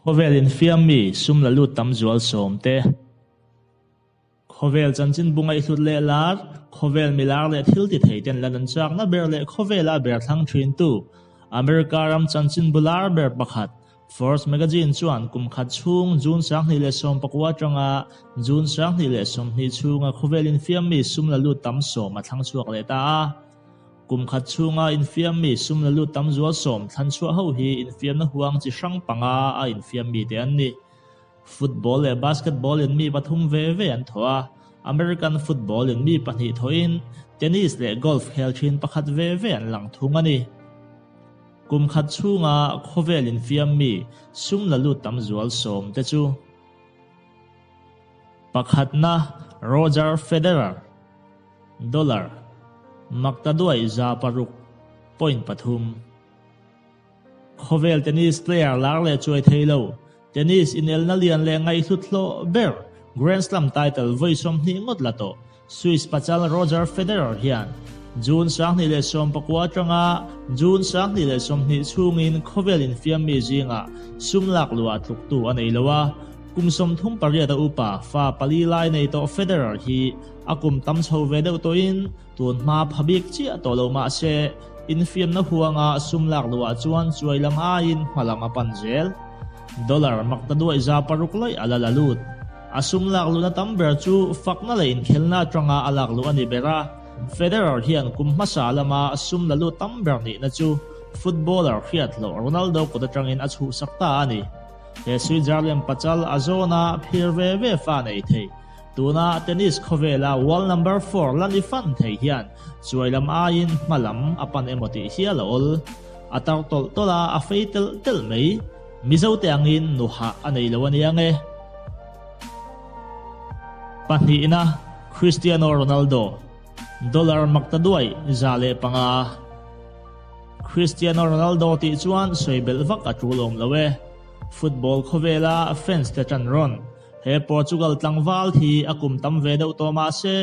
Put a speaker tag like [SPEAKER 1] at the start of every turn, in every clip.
[SPEAKER 1] Khawvel infiam mi sum la lut tam zual sawm te. Khawvel chanchinbu ngaihhlut leh lar, khawvel milar leh thil ti thei ten lan an chakna ber leh khawvela ber thlang thintu America ram chanchinbu lar ber pakhat Forbes magazine chuan kum khat chhung June 2019 atanga June 2020 chhunga khawvel infiam mi sum la lut tam sawm a thlang chhuak leh ta a. Kum khat chhunga infiam mi sum la lut tam zual sawm thlan chhuah ho hi infiamna huang chi hrang panga a infiam mi te an ni. Football leh basketball in mi pathum ve ve an thawh a, American football in mi pahnih thawhin tennis leh golf khel thin pakhat ve ve an lang thung a ni. Kum khat chhunga khawvel infiam mi sum la lut tam zual sawm te chu. Pakhatna Roger Federer. Dollar maktaduai 600.3. Khawvel tennis player lar leh chuai thei lo, tennis inelna lian leh ngaihhlut hlawh ber Grand Slam title vawi 20 ngawt la tawh Swiss pachal Roger Federer hian June 2019 atanga June 2020 chhungin khawvel infiam mi zingah sum lak luah tluktu a nei lo a, kum 38 a upa fa pali lai nei tawh Federer hi A kum tam chho ve deuh tawhin tun hma pha bik chiah tawh lo mah se, infiamna huanga sum lak luhah chuan chuai lam aiin hma lam a pan zel. Dollar maktaduaih 600 lawih a la la lut. A sum lak luhna tam ber chu fakna leh inkhelna atanga a lak luh a ni ber a, Federer hian kum hmasa lama sum la lut tam ber nihna chu footballer hriat hlawh Ronaldo kut atangin a chhuhsak ta a ni. He Switzerland pachal a zawna phir ve ve fa nei thei. Tuna tennis khawvela world number four la ni fan thei hian chuai lam aiin hma lam a pan emaw tih hial a awl. A tar tawlh tawlh a, a fei telh telh mai. Mizo te angin nuhah a nei lo a nia nge. Pahnihna, Cristiano Ronaldo, dollar maktaduaih 105. Cristiano Ronaldo tih chuan sawi belh vak a tul awm lo e. Football khawvela fans te tan rawn. He Portugal tlangval hi a kum tam ve deuh tawh mah se,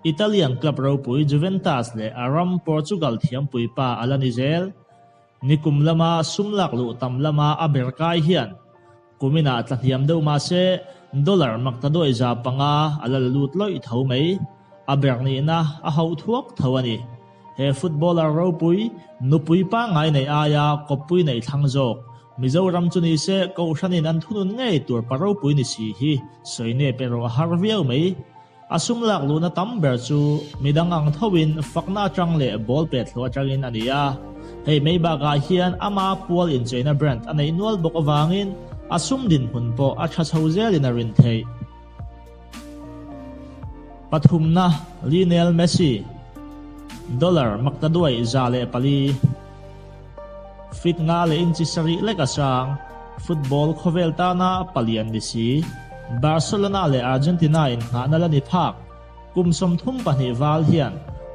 [SPEAKER 1] Italian club ropui Juventus leh a ram Portugal thiampui pa a la ni zel. Nikum lama sum lak luh tam lama a ber kai hian kuminah tla hniam deuh mah se, dollar maktaduaih 500 a la la lut lawih tho mai. A ber nihna a hauh thuak tho a ni. He footballer ropui, nupui pangngai neih aia kawppui neih thlang zawk, Mizoram chu ni se Kohhranin an thunun ngei tur pa ropui ni si hi sawi nep erawh a har viau mai. A sum lak luhna tam ber chu midang ang thoin fakna atang leh ball pet hlawh atangin a ni a. Hei mai bakah hian ama pual incheina brand a neih nual bawk avangin a sum dinhmun pawh a tha chho zelin a rin theih. Pathumna, Lionel Messi, dollar maktaduaih 104. Fit nga leh inchi sarih lek a sang, football khawvel tana palian ni si, Barcelona leh Argentina inngahna la ni phak. Kum 32 val hian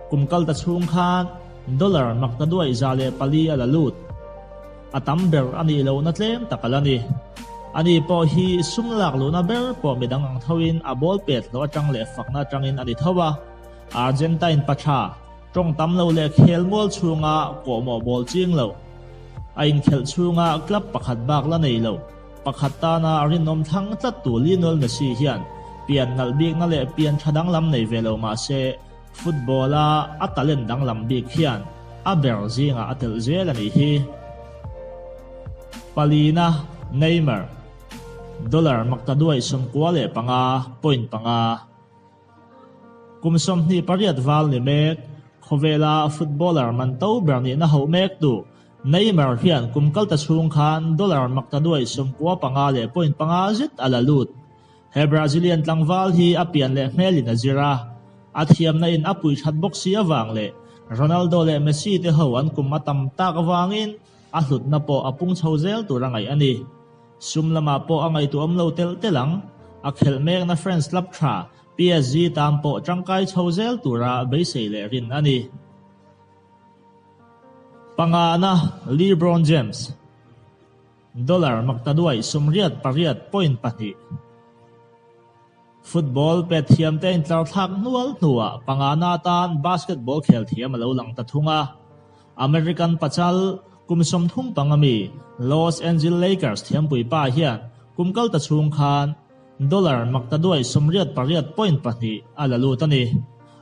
[SPEAKER 1] kum kal ta chhung khan dollar maktaduaih 104 a la lut. A tam ber a nih lohna tlem tak a la ni. Ani pawh hi sum lak luhna ber pawh midang ang thoin a ball pet hlawh atang leh fakna atangin a ni tho a. Argentine pa tha, tawng tam lo leh khel mual chhunga kawhmawh bawl ching lo. A inkhelh chhunga club pakhat bak la nei lo. Pakhat tana rinawm thlang tlat tu Lionel Messi hian pian nalh bikna leh pian tha danglam nei ve lo mah se, Football-a a talent danglam bik hian a ber zingah a telh zel a nih hi. Palina, Neymar, dollar maktaduaih 95.5. Kum 28 val ni mek, khawvela footballer man to ber nihna hauh mek tu Neymar hian kum kal ta chhung khan dollar maktaduaih 95.5 zet a la lut. He Brazilian tlangval hi a pian leh hmelin a zir a, a thiamna in a pui that bawk si avang leh Ronaldo leh Messi te ho an kum a tam tak avangin a hlutna pawh a pung chho zel tur a ngaih a ni. Sum lamah pawh a ngaihtuahawm lo telh telh ang. A khelh mekna France club tha PSG tan pawh tangkai chho zel tura beisei leh rin a ni. Pangana LeBron James. Dollar maktaduaih 88.2. Football pet thiamte intlar thlak hnual hnuah pangana atan basketball khel thiam a lo lang ta thung a. American pachal Kum 35 mi Los Angeles Lakers thiampui pa hian kum kal ta chhung khan dollar maktaduai 88.2 a la lut a ni.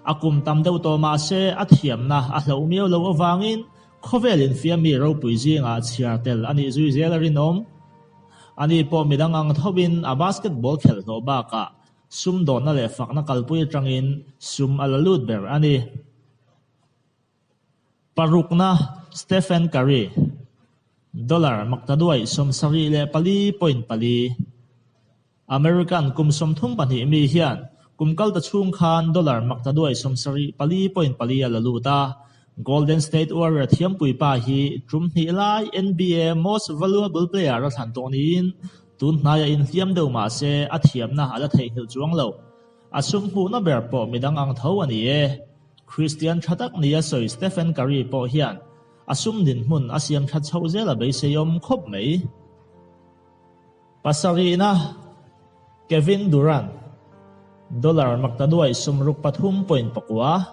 [SPEAKER 1] A kum tam deuh tawh mah se a thiamna a hloh miau loh avangin khawvel infiam mi ropui zingah chhiar tel a nih zui zel a rinawm. Ani pawh midang ang thovin a basketball khelh hlawh bakah sumdawnna leh fakna kalpui atangin sum a la lut ber a ni. Parukna Stephen Curry, dollar maktaduai 74.4. American kum 32 mi hian kum kal ta chhung khan dollar maktaduai 74.4 a la lut a. Golden State Warrior thiampui pa hi tum hnih lai NBA Most Valuable Player a thlan tawh niin tun hnaia inhliam deuh mah se a thiamna a la theihnghilh chuang lo. A sum hmuhna ber pawh midang ang tho a ni e. Kristian tha tak nia sawi Stephen Curry pawh hian a sum dinhmun a siam that chhoh zel a beiseiawm khawp mai. Pasarihna, Kevin Durant, dollar maktaduai 63.9.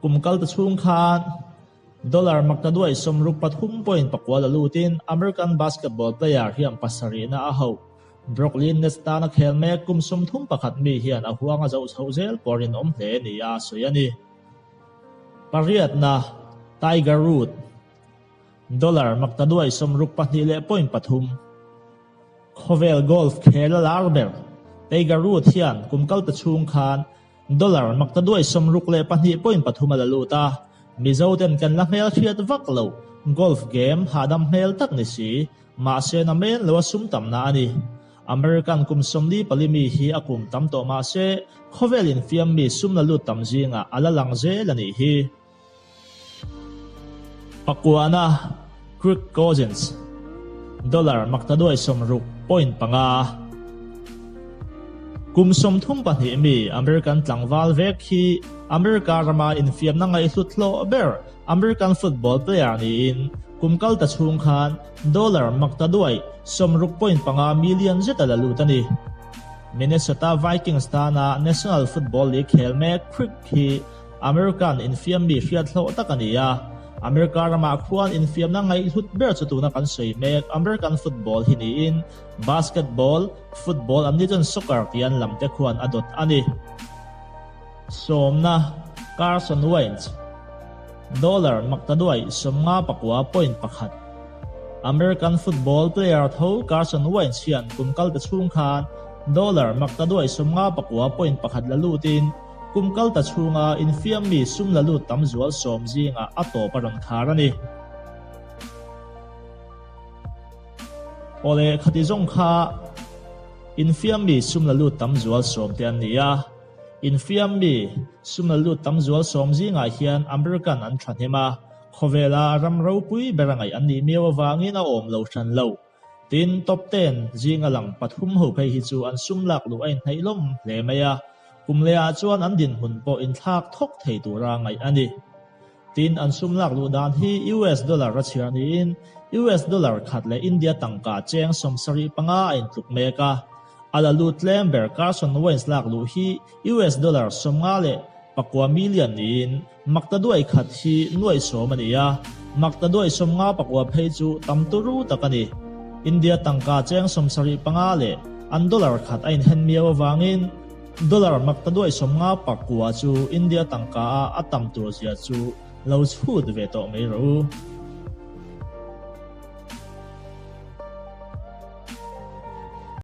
[SPEAKER 1] Kum kal ta chhung khan dollar maktaduai 63.9 la lutin American basketball player hian pasarihna a hauh. Brooklyn Nets tana khel mek kum 31 mi hian a huang a zoh chhoh zel pawh rinawm hle nia a sawi a ni. Pariatna, Tiger Woods, dollar maktaduai 62.3. Khawvel golf khel a lar ber Tiger Woods hian kum kal ta chhung khan dollar maktaduai 62.3 a la lut a. Mizo ten kan la hmel hriat vak lo golf game hahdam hmel tak ni si mahse na men lo a sum tamna a ni. American kum 44 mi hi a kum tam tawh mahse khawvel infiam mi sum la lut tam zingah a la lang zel a nih hi. Pakuana Kirk Cousins, dollar maktaduai 60.5. Kum 32 mi American tlangval vek hi America rama infiamna ngaihhlut hlawh ber American football player niin kum kal ta chhung khan dollar maktaduai 60.5 million zet a la lut a ni. Minnesota Vikings tana National Football League khel mek Kirk hi American infiam mi hriat hlawh tak a ni a. America ramah khuan infiamna ngaihhlut ber chu tuna kan sawi mek American football hi niin basketball, football an ni chuan soccer tih an lam te khuan a dawt a ni. Sawmna, Carson Wentz, dollar maktaduai 59.1. American football player tho Carson Wentz hian kum kal ta chhung khan dollar maktaduai 59.1 la lutin kum kal ta chhunga infiam mi sum la lut tam zual sawm zingah a tawp a rawn khar a ni. Awle khati zawng kha infiam mi sum la lut tam zual sawm te an ni a. Infiam mi sum la lut tam zual sawm zingah hian American an thahnem a, khawvela ram ropui ber a ngaih an nih miau avangin a awm lo hran lo. Tin, top ten zinga lang pathum ho phei hi chu an sum lak luh a inhnaih lawm hle mai a, kum lehah chuan an dinhmun pawh inthlak thawk thei tura ngaih a ni. Tin, an sum lak luh dan hi US dollar a chhiar niin US dollar khat leh India tangka cheng 75 a intluk mek a. A la lut tlem ber Carson Wentz lak luh hi US dollar 59 million niin maktaduai khat hi nuaih sawm a ni a, maktaduai 59 phei chu tam turu tak a ni. India tangka cheng 75 leh an dollar khat a inhen miau avangin dollar maktaduai 59 chu India tangka a a tam tur zia chu lo chhut ve tawh mai rawh u.